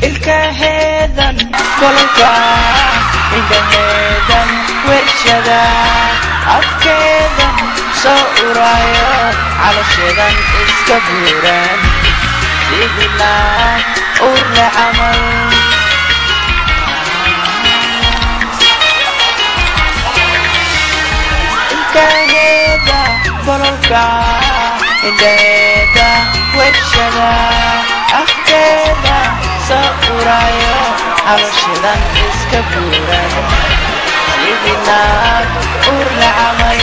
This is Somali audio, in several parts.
Ilkaheedan bololka, indhaheedan wershada, afkeedan soo uraayo, calosheedan iska buuran sidii naag uurle camal. Ilkaheeda bololka, indhaheeda wershada, afkeeda soo uraayo, calosheedan iska buuran sidii naag uurle camal.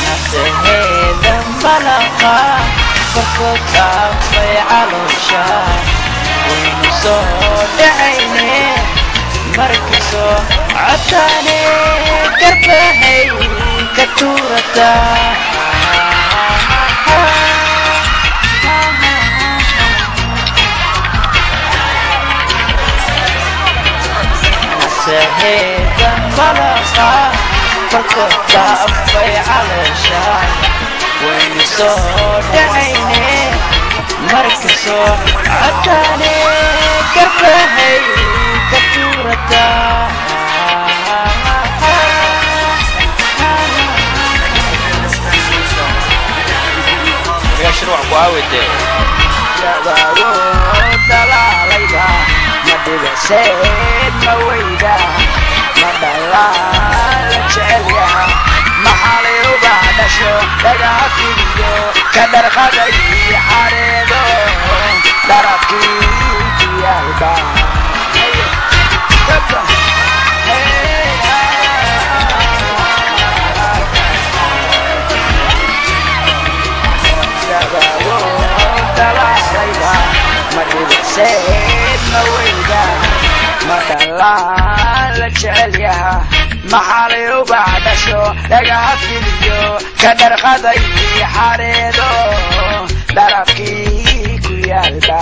Naseheeda malaqa barkood dhaafay caloosha, waynu soo dhacayne marka soo cotaane garbahay ka tuurataa. Naseheeda malaqa barkood dhaafay caloosha, waynu soo dhacayne marka soo cotaane garbahay ka tuurataa. Waryaa Shirwac, ku aaway dee? Dalaalayda ma dhigaseed, ma weyda, ma dhalaa la jecel yaha, maxalay ubax dhasho dhagaa fidiyo ka dharqaday xareedo dharabkii ku yaalba. Ma dhigaseed, ma weyda, ma dhalaa la jecel yaha, maxalay ubax dhasho dhagaha fidiyo ka dharqaday xareedo dharabkii ku yaalba.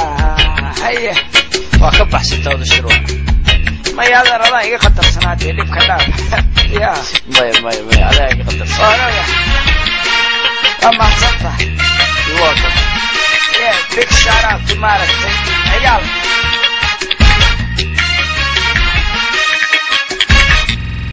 Haye. Waa ka baxsata oda Shirwac. Mayaadan adaa iga khatarsanaatee dhibka dhaaf ya. Maya maya maya, adaa iga qatarsan. Onaga waa mahadsan tahay. Waa ka Yeah, big shout out to maaragtay cigaal.